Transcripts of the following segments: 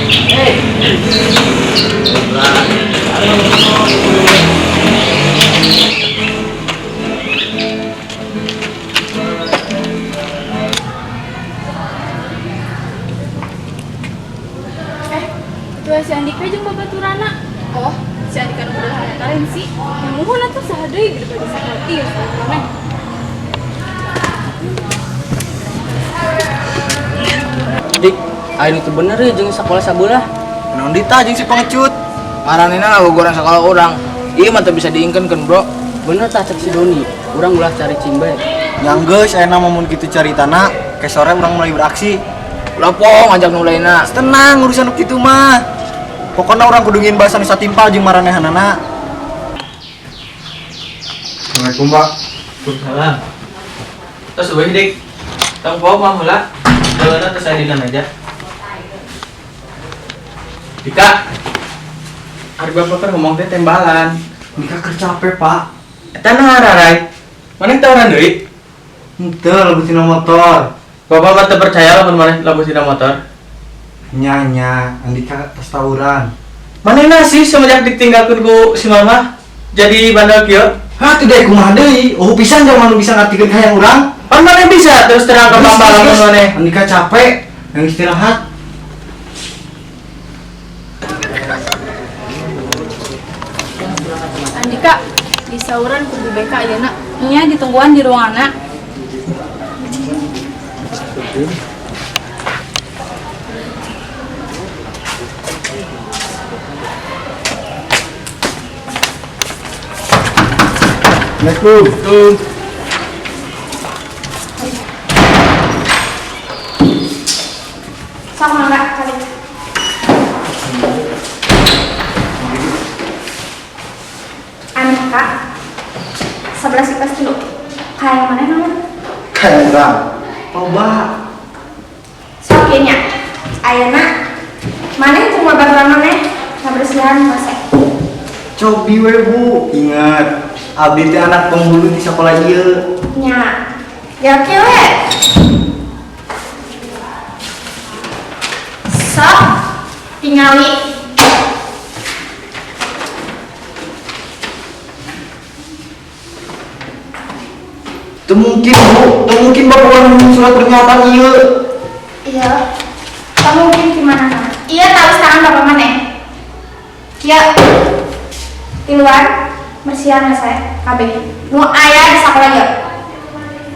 Eh. Eh, itu si Andika jeung babaturana. Oh, si Andika nu udah kalian sih. Yang muhun atuh saha deui gede baju sakola ieu maneh. Dik, ayo itu bener ya jeung sakola sabelah. Naon dita jeung si pengecut. Maranehna ngagogoran sakola urang. Ieu mah teu bisa diingkeunkeun, Bro. Bener tah cek si Doni, urang ulah cari cimbe. Yang geus ayeuna mah mun kitu caritana, ke sore urang mulai beraksi. Ulah poho ngajak nu lainna. Tenang urusan nu kitu mah. Pokona urang kudu ngieun bahasan nu satimpal jeung maranehanana. Assalamualaikum, Pak. Waalaikumsalam. Terus eueuh dik. Tong poho mah heula. Jalanna teh saya dina meja. Dika. Ari bapak keur ngomong teh tembalan. Dika keur capek, Pak. Eta nah rarai. Maneh teh urang deui? Henteu labu tina motor. Bapak mah teu percaya lamun maneh labu tina motor. Nya nya, Andika tos tawuran. Manehna sih semenjak ditinggalkeun ku si mama jadi bandel kieu. Hah, tidak kumaha deui. Oh, pisan zaman nu bisa ngartikeun hayang urang. Pan maneh bisa terus terang ke bapak lamun maneh. Andika capek, yang istirahat. Andika, disauran ku Bu BK ayeuna. Nya ditungguan di ruanganna. Assalamualaikum. Sama enggak kali. Andika, 11 IPS 3. Kayak mana naon? Kayak urang. Loba. Sok ieu nya. Ayeuna maneh jeung babaturan maneh ngabersihan WC. Cobi we, Bu. Ingat, abdi teh anak penghulu di sekolah ieu. Nya. Ya kieu we. Sok tingali. Teu mungkin, Bu. Teu mungkin bapak urang nemu surat pernyataan ieu. Iya. Teu mungkin gimana? Iya, tahu tangan bapak maneh. Kieu. Tiluan bersihan WC kabeh. Nu aya di sakola ieu.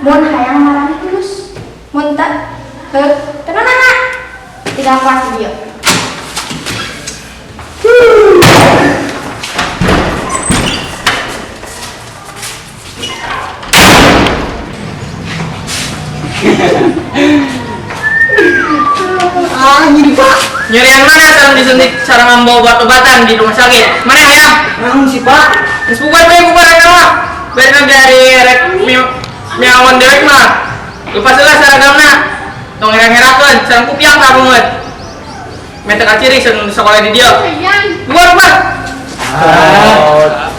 Mun hayang marani lulus. Mun teu, heuh, teu nana. Tinggal kelas di dieu. Ah, nyeri, Pak. Nyerian mana sareng disuntik sareng ngambo obat-obatan di rumah sakit? Mana ya? Naon sih, Pak? Geus bubar we bubar eta mah. Beres dari rek miawan dewek mah. Lepas heula seragamna. Tong ngera-ngerakeun sareng kupiang ka beungeut. Mete kaciri sareng sekolah di dieu. Bubar bubar. Ah.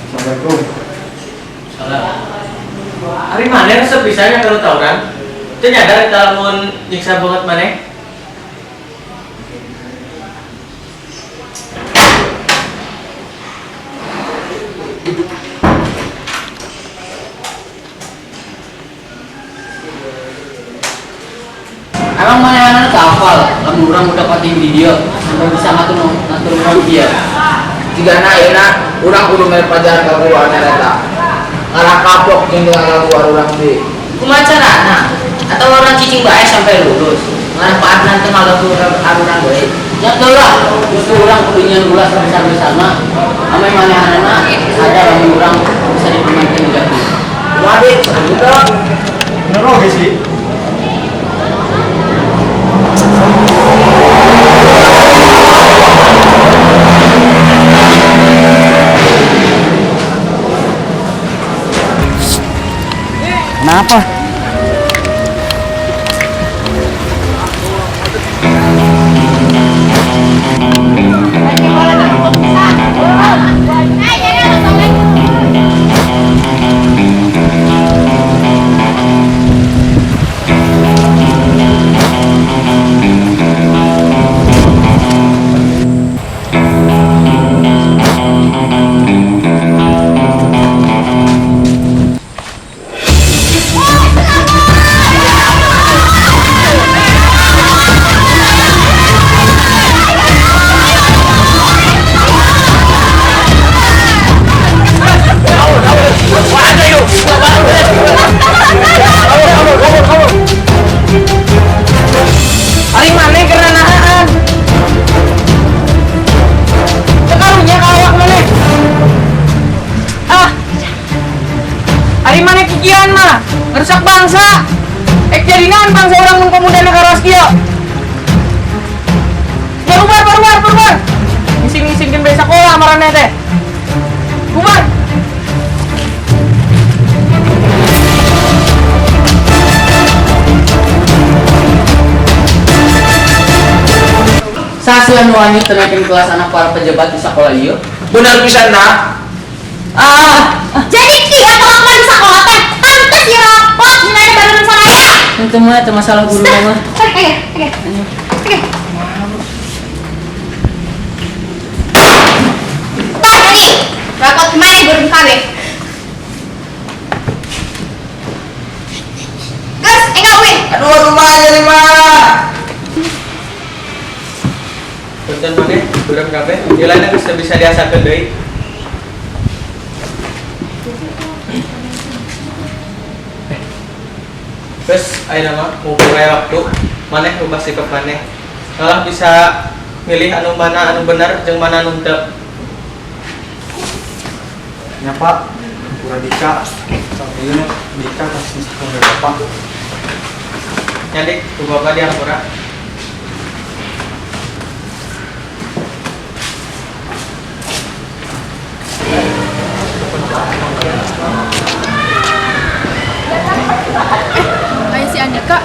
Assalamualaikum. Salah. Ari maneh resep pisan kalau tawuran? Teu nyadar eta lamun nyiksa banget maneh? Emang manehna teu hafal lamun urang udah pating di dieu sampai bisa ngatur ngatur urang dieu. Jigana ayeuna urang kudu mere pelajaran ka guru anu eta. Ngarah kapok jeung ngaganggu urang deui. Kumaha carana? Atau orang cicing bae sampai lulus. Manfaatna teu ngaganggu urang deui. Nya teu lah, justru urang kudu nyieun ulah sebesar-besarna. Ame manehanana ada lamun urang bisa dipermainkan juga. Kumaha deui? Gitu. Bener oge sih. Kenapa? Ari maneh keur nanahaan. Teu karunya ka awak maneh. Ah. Ari maneh kikian mah, ngerusak bangsa. Ek jadi naon bangsa urang mun pemudana karos kieu. Bubar, bubar, bubar. Ngising-ngisingkeun bae sakola maraneh teh. Bubar. Sasian wani teu naikeun kelas anak para pejabat di sakola ieu. Bener pisan nak. Ah, Jadi kieu kelakuan di sakola teh. Pantes ya rapot dina baru saraya. Itu mah itu masalah guru mah. Oke, oke. Oke. Tah jadi rapot mana guru kabeh? Geus, enggak weh. Aduh, rumah jadi mah. Punten maneh, urang kabeh. Nilainya bisa bisa diasakeun deui. Terus ayeuna mah mumpung aya waktu, maneh ubah sikap maneh. Malah bisa milih anu mana anu bener jeung mana anu henteu. Nya Pak, hampura Dika. Sampai ieu Dika kasih sakola Bapak. Nya Dik, ku bapak dihampura. Aya si Andika,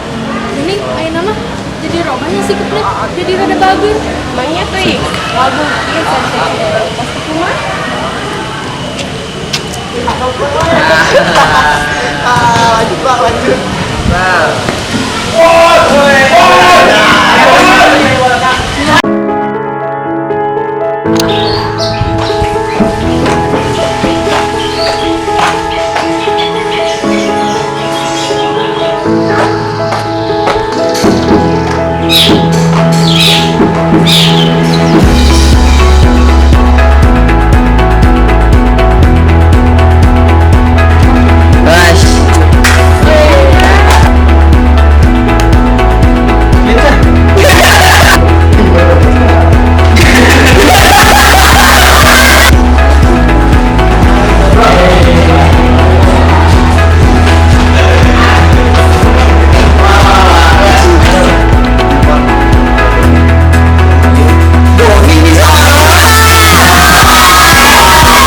geuning ayeuna mah jadi robahnya sikapna jadi rada bager. Emangnya tuh, ih, moal mungkin sensei pasti kumaha? Lanjut Pak, lanjut. Nah.